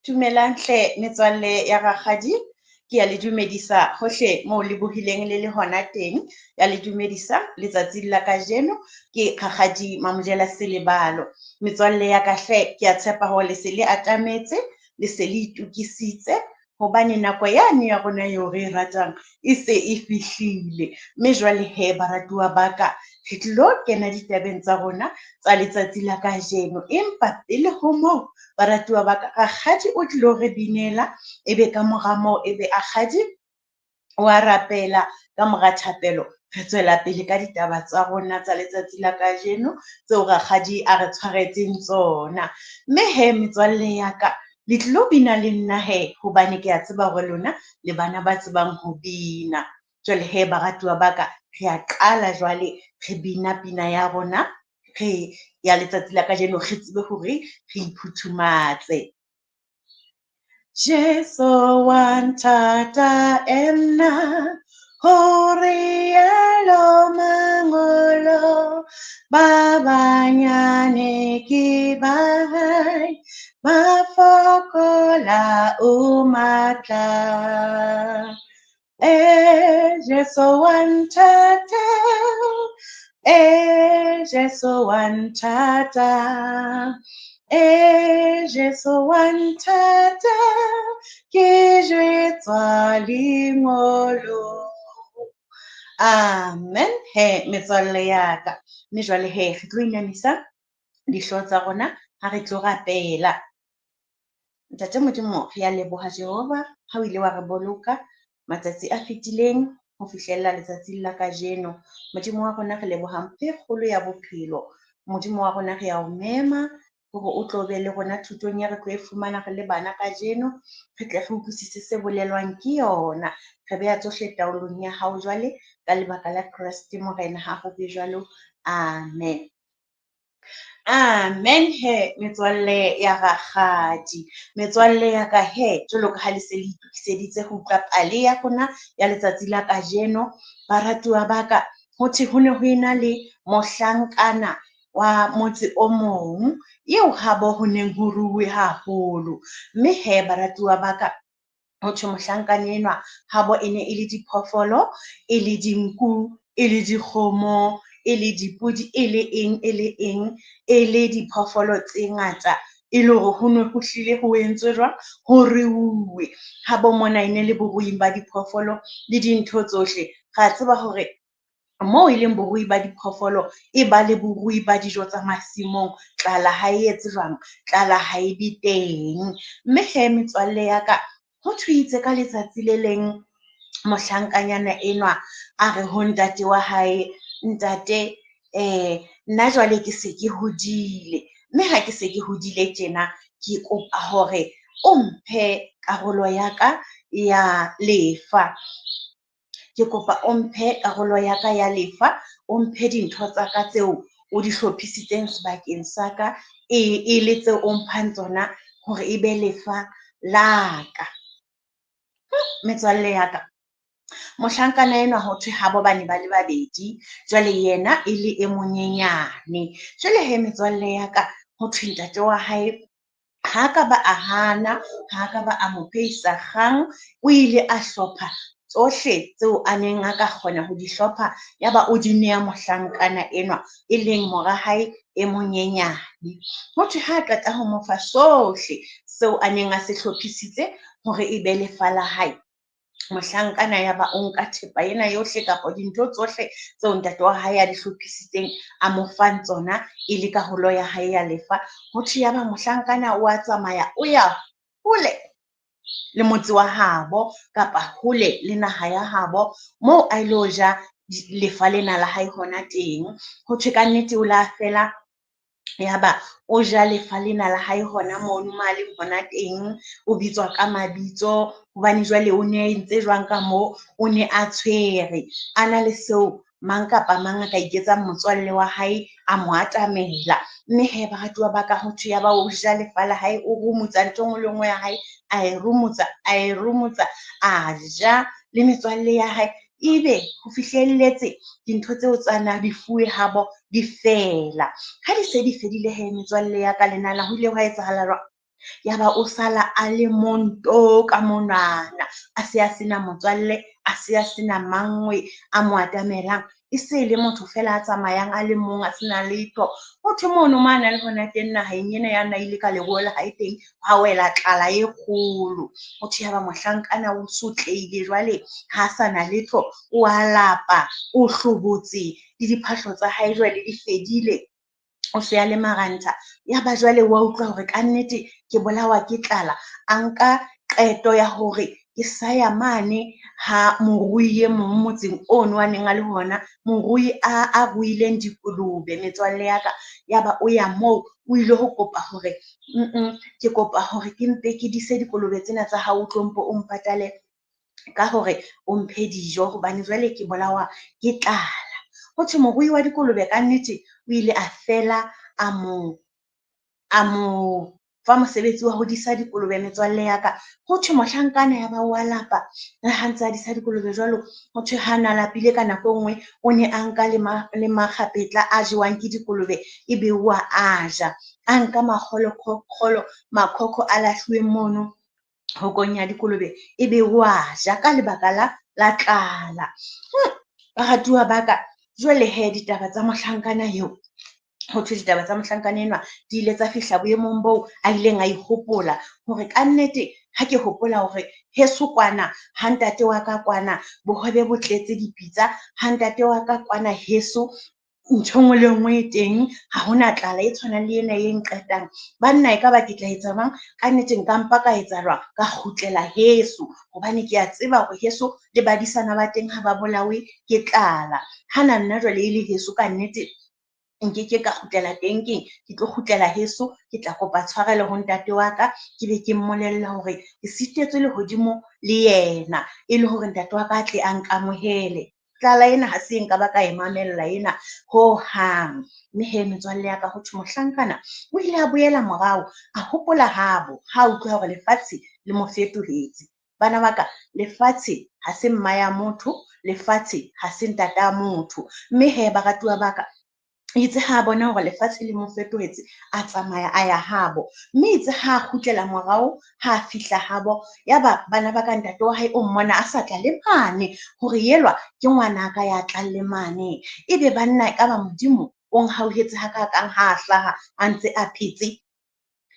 Dumelang hle metswalle ya rakgadi, ke ya le dumedisa hohle moo le bohileng le le hona teng. Ya le dumedisa letsatsing la kajeno ke rakgadi Mamojela Selebalo. Metswalle ya ka hle ke a tshepa hore le se le atametse, le se le itukisitse hobane nako yane ya rona eo re e ratang e se e fihlile. Mme jwale hee baratuwa ba ka, re tlilo kena ditabeng tsa rona tsa letsatsi la kajeno. Empa pele ho moo baratuwa ba ka, rakgadi o tlilo re binela, ebe kamora moo ebe akgadi wa rapela. Ka mora thapelo, re tswela pele ka ditaba tsa rona tsa letsatsi la kajeno tseo rakgadi a re tshwaretseng tsona. Mme hee metswalle ya ka, le tlilo bina le nna hee hobane ke a tseba hore lona le bana ba tsebang ho bina. Jwale hee baratuwa ba ka, re a qala jwale re bina pina ya rona re ya letsatsi la kajeno re tsebe hore re iphuthumatse. Jesu wa nthata nna, ho rialo mangolo, ba banyane ke ba hae, ba fokola o matla. E Jesu wa nthata, e Jesu wa nthata, e Jesu wa nthata, ke jwetswa lengolo. Amen he metswalle ya ka. Mme jwale he re tlo inamisa dihlooho tsa rona ha re tlo rapela. Ntate Modimo, re a leboha Jehova ha o ile wa re boloka matsatsi a fetileng ho fihlella letsatsing la kajeno. Modimo wa rona re leboha mpho e kgolo ya bophelo. Modimo wa rona re a o mema hore o tlo be le rona thutong e re tlo e fumana re le bana kajeno, re tle re utlwisise se bolelwang ke yona. Re beha tsohle taolong ya hao jwale ka lebaka la Kreste Morena, ha ho be jwalo. Amen. Amen he metswalle ya rakgadi. Metswalle ya ka he, jwalo ka ha le se le itokiseditse ho utlwa pale ya rona ya letsatsi la kajeno, baratuwa ba ka, ho thwe ho ne ho ena le mohlankana wa motse o mong eo habo ho neng ho ruuwe haholo. Mme he baratuwa ba ka, ho thwe mohlankana enwa habo e ne e le diphoofolo, e le dinku, e le dikgomo, e le dipodi, e le eng, e le eng, e le diphoofolo tse ngata. E le hore ho ne ho hlile ho entswe jwang, ho ruuwe. Habo mona e ne le boruing ba diphoofolo le dintho tsohle. Ra tseba hore moo e leng borui ba diphoofolo, e ba le borui ba dijo tsa masimong. Tlala ha e etse jwang? Tlala ha e be teng. Mme hee metswalle ya ka, ho thwe itse ka letsatsi le leng mohlankanyana enwa a re ho ntate wa hae, ntate nna jwale ke se ke hodile, mme ha ke se ke hodile tjena, ke kopa hore o mphe karolo ya ka ya lefa. Ke kopa o mphe karolo ya ka ya lefa, o mphe dintho tsa ka tseo o di hlophisitseng sebakeng sa ka, e le tseo o mphang tsona hore e be lefa la ka. Metswalle ya ka, mohlankana enwa ho thwe habo ba ne ba le babedi, jwale yena e le e monyenyane. Jwale hee metswalle ya ka, ho thwe ntate wa hae ha ka ba a hana, ha ka ba a mo phehisa kgang. O ile a hlopha tsohle tseo a neng a ka kgona ho di hlopha, yaba o di neha mohlankana enwa e leng mora hae e monyenyane. Ho thwe ha qeta ho mo fa sohle seo a neng a se hlophisitse hore e be lefa la hae, mohlankana yaba o nka thepa ena yohle kapa dintho tsohle tseo ntate wa hae a di hlophisitseng a mo fang tsona e le karolo ya hae ya lefa. Ho thwe yaba mohlankana o a tsamaya o ya hole le motse wa habo kapa hole le naha ya habo moo a ilo ja lefa lena la hae hona teng. Ho thwe kannete o la fela yaba o ja lefa lena la hae hona mono mo a leng hona teng, o bitswa ka mabitso hobane jwale o ne a entse jwang ka moo, o ne a tshwere, a na le seo mang kapa mang a ka iketsang motswalle wa hae a mo atamela. Mme hee baratuwa ba ka, ho thwe yaba o ja lefa la hae, o rumutsa ntho e nngwe le e nngwe ya hae, a e rumutsa, a e rumutsa, a ja le metswalle ya hae. Ebe ho fihlelletse dintho tseo tsa na di fuwe habo di fela. Ha di se di fedile hee metswalle ya ka le nahana ho ile hwa etsahala jwang? Ya ba o sala a le mong to ka monwana, a se a sena motswalle, a se a sena mang we a mo atamelang. E se le motho feela a tsamayang a le mong a sena letho. Hothwe mono mo ana le hona teng naheng ena ya na ile ka leruo la hae teng, hwa wela tlala e kgolo. Hothwe ya ba mohlankana o sotlehile jwale ha sa na letho, o a lapa, o hlobotse le diphahlo tsa hae jwale di fedile, o se a le marantha. Ya ba jwale wa utlwa hore kannete ke bolawa ke tlala. A nka qeto ya hore ke sa ya mane ha morui e mong motseng ono a neng a le ho ona, morui a ruileng dikolobe metswalle ya ka. Ya ba o ya moo, o ile ho kopa hore ke kopa hore ke mpe ke dise dikolobe tsena tsa hao, o tlo mpo o mpatale ka hore o mphe dijo hobane jwale ke bolawa ke tlala. Hothwe morui wa dikolobe kannete o ile a fela a mo fa mosebetsi wa ho disa dikolobe metswalle ya ka. Hothwe mohlankana ya ba wa lapa le ha ntse a disa dikolobe jwalo, hothwe ha na lapile ka nako e nngwe o ne a nka le makgapetla a jewang ke dikolobe, ebe wa a ja. A nka makhokho a lahluweng mono hokong ya dikolobe, ebe wa ja ka lebaka la tlala. Baratuwa ba ka, jwale hee ditaba tsa mohlankana eo, hothwe ditaba tsa mohlankana enwa di ile tsa fihla boemong boo a ileng a ihopola hore kannete ha ke hopola hore heso kwana ha ntate wa ka kwana bohobe bo tletse dipitsa, ha ntate wa ka kwana heso ntho e nngwe le e nngwe e teng, ha hona tlala e tshwanang le ena e nqetang. Banna ekaba ke tla etsa jwang? Kannete nka mpa ka etsa jwang? Ka kgutlela heso hobane ke a tseba hore heso le badisana ba teng ha ba bolawe ke tlala. Hana nna jwale e le heso kannete nkeke ka kgutlela teng keng, ke tlo kgutlela heso, ke tla kopa tshwarelo ho ntate wa ka, ke be ke mmolelle hore ke sitetswe lehodimo le yena, e le hore ntate wa ka a tle a nkamohele. Tlala ena ha se nka ba ka e mamella ena hohang. Mme hee metswalle ya ka, hothwe mohlankana o ile a boela morao, a hopola habo ha utlwa hore lefatshe le mo fetohetse. Bana ba ka, lefatshe ha se mma ya motho, lefatshe ha se ntata motho. Mme hee baratuwa ba ka, itse ha bona hore lefatshe le mo fetohetse, a tsamaya a ya habo. Mme itse ha kgutlela morao, ha fihla habo, ya ba bana ba ka ntate wa hae o mmona a sa tla le mane hore elwa ke ngwanaka ya tlang le mane. Ebe banna ekaba Modimo o nhauhetse hakakang ha a hlaha a ntse a phetse.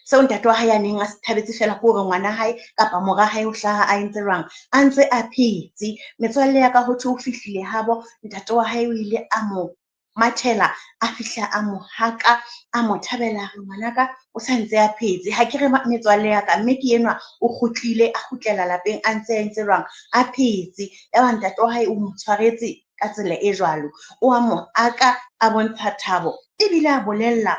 Seo ntate wa hae a neng a se thabetse feela ke hore ngwana hae kapa mora hae o hlaha a entse jwang, a ntse a phetse. Metswalle ya ka hothwe o fihlile habo, ntate wa hae o ile a mo mathela, a fihla a mo haka, a mo thabela, a re ngwanaka o sa ntse a phetse. Ha ke re metswalle ya ka, mme ke enwa o kgutlile, a kgutlela lapeng a ntse a entse jwang, a phetse. Ya ba ntate wa hae o mo tshwaretse ka tsela e jwalo, o a mo aka, a bontsha thabo ebile a bolella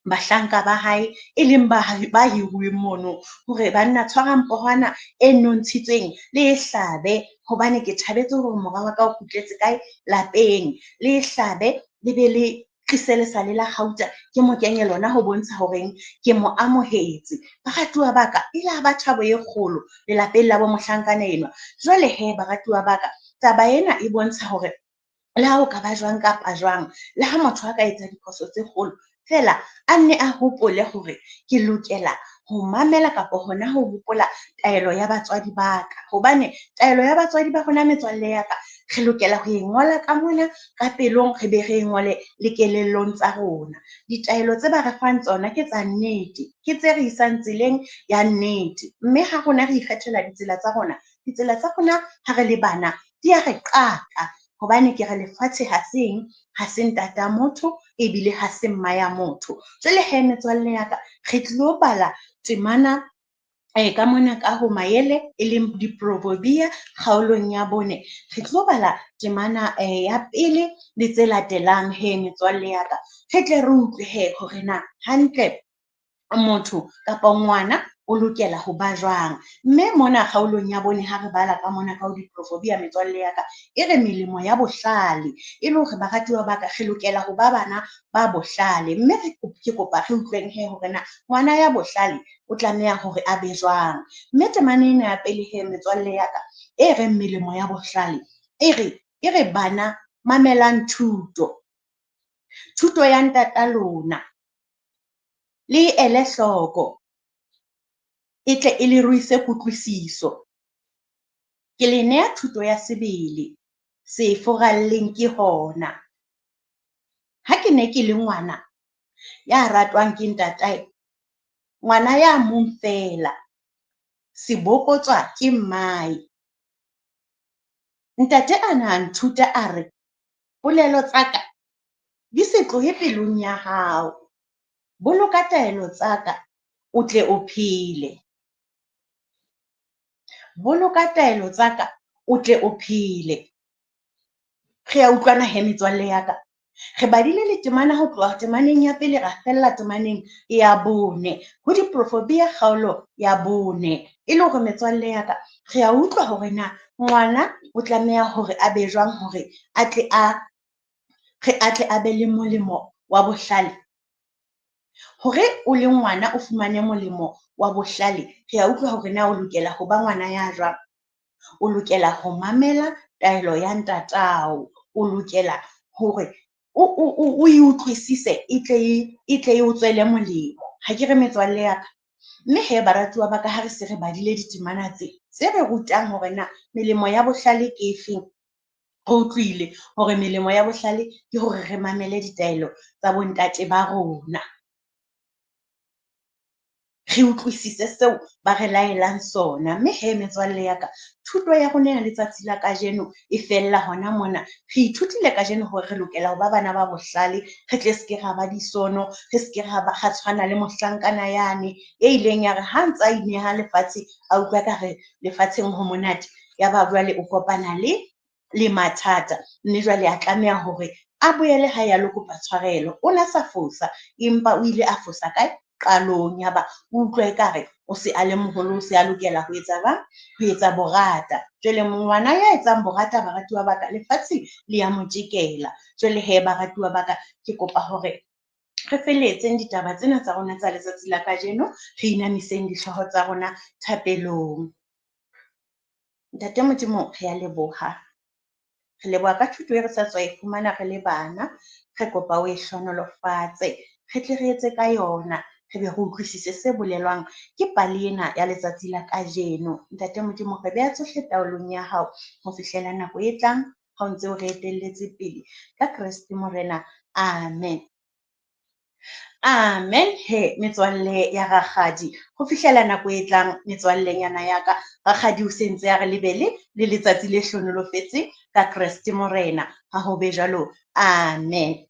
bahlanka ba hae e leng ba hiruweng mono hore banna tshwarang pohwana e nontshitsweng le e hlabe, hobane ke thabetse hore mora wa ka o kgutletse kae lapeng. Le e hlabe le be le tlise lesale la kgauta, ke mo kenye lona ho bontsha horeng ke mo amohetse. Baratuwa ba ka, e la ba thabo e kgolo lelapeng la bo mohlankana enwa. Jwale hee baratuwa ba ka, taba ena e bontsha hore le ha o ka ba jwang kapa jwang, le ha motho a ka etsa diphoso tse kgolo, feela a nne a hopole hore ke lokela ho mamela kapa hona ho hopola taelo ya batswadi ba ka. Hobane taelo ya batswadi ba rona metswalle ya ka, re lokela ho e ngola ka mona ka pelong, re be re e ngole le kelellong tsa rona. Ditaelo tse ba re fang tsona ke tsa nnete, ke tse re isang tseleng ya nnete. Mme ha rona re ikgethela ditsela tsa rona, ditsela tsa rona ha re le bana di a re qaka. Hobane ke re lefatshe ha se eng, ha se ntata motho ebile ha se mma ya motho. Jwale hee metswalle ya ka, re tlilo bala temana ka mona ka ho maele e leng diproverbia kgaolong ya 4. Re tlo bala temana ya pele le tse latelang he metswalle ya ka. Re tle re utlwe he hore na hantle motho kapa ngwana o lokela ho ba jwang. Mme mona kgaolong ya 4 ha re bala ka mona ka ho diproverbia metswalle ya ka, e re melemo ya bohlale, e le hore baratuwa ba ka re lokela ho ba bana ba bohlale. Mme ke kopa re utlweng he hore na ngwana ya bohlale o tlameha hore a be jwang. Mme temana ena ya pele he metswalle ya ka, e reng melemo ya bohlale, E re, e re bana mamelang thuto. Thuto ya ntata lona, le e ele hloko, e tle e le ruise kutlwisiso. Ke le nea thuto ya sebele, se e furalleng ke hona. Ha ke ne ke le ngwana ya ratwang ke ntatae, ngwana ya mong feela, sebokotswa ke mmae. Ntate a na nthuta a re, polelo tsa ka di se tlohe pelong ya hao. Boloka taelo tsa ka, o tle o phele. Boloka taelo tsa ka, o tle o phele. Re a utlwana he metswalle ya ka. Re badile le temana ho tloha temaneng ya pele ra fella temaneng ya bone ho Diprofobia kgaolo ya bone. E le hore metswalle ya ka, re a utlwa hore na ngwana o tlameha hore a be jwang hore a tle a re a tle a be le molemo wa bohlale. Hore o le ngwana o fumane molemo wa bohlale, re a utlwa hore na o lokela ho ba ngwana ya jwang. O lokela ho mamela taelo ya ntatao, o lokela hore o e utlwisise e tle e tle e o tswele molemo. Ha ke re metswalle ya ka? Mme hee baratuwa ba ka ha re se re badile ditemana tse, tse re rutang hore na melemo ya bohlale ke efeng. Re utlwile hore melemo ya bohlale ke hore re mamele ditaelo tsa bontate ba rona. Re utlwisise seo ba re laelang sona. Mme hee metswalle ya ka, thuto ya rona ya letsatsi la kajeno e fella hona mona. Re ithutile kajeno hore re lokela ho ba bana ba bohlale, re tle se ke ra ba disono, re se ke ra ba ra tshwana le mohlankana yane e ileng ya re ha ntsa a ineha lefatshe, a utlwa ekare lefatsheng ho monate. Ya ba jwale o kopana le mathata, mme jwale a tlameha hore a boele hae a lo kopa tshwarelo. O na sa fosa, empa o ile a fosa kae? Qalong. Yaba o utlwa ekare o se a le moholo, o se a lokela ho etsa jwang? Ho etsa borata. Jwale ngwana ya etsang borata baratuwa ba ka, lefatshe le ya mo tjekela. Jwale hee baratuwa ba ka, ke kopa hore re felehetseng ditaba tsena tsa rona tsa letsatsi la kajeno, re inamiseng dihlooho tsa rona thapelong. Ntate Modimo, re a leboha. Re leboha ka thuto e re sa tswa e fumana re le bana. Re kopa o e hlohonolofatse, re tle re etse ka yona, re be re utlwisise se bolelwang ke pale ena ya letsatsi la kajeno. Ntate Modimo, re beha tsohle taolong ya hao ho fihlela nako e tlang ha o ntse o re etelletse pele ka Kreste Morena. Amen. Amen he metswalle ya rakgadi. Ho fihlela nako e tlang metswallenyana ya ka, rakgadi o sentse a re lebele le letsatsi le hlohonolofetseng ka Kreste Morena. Ha ho be jwalo. Amen.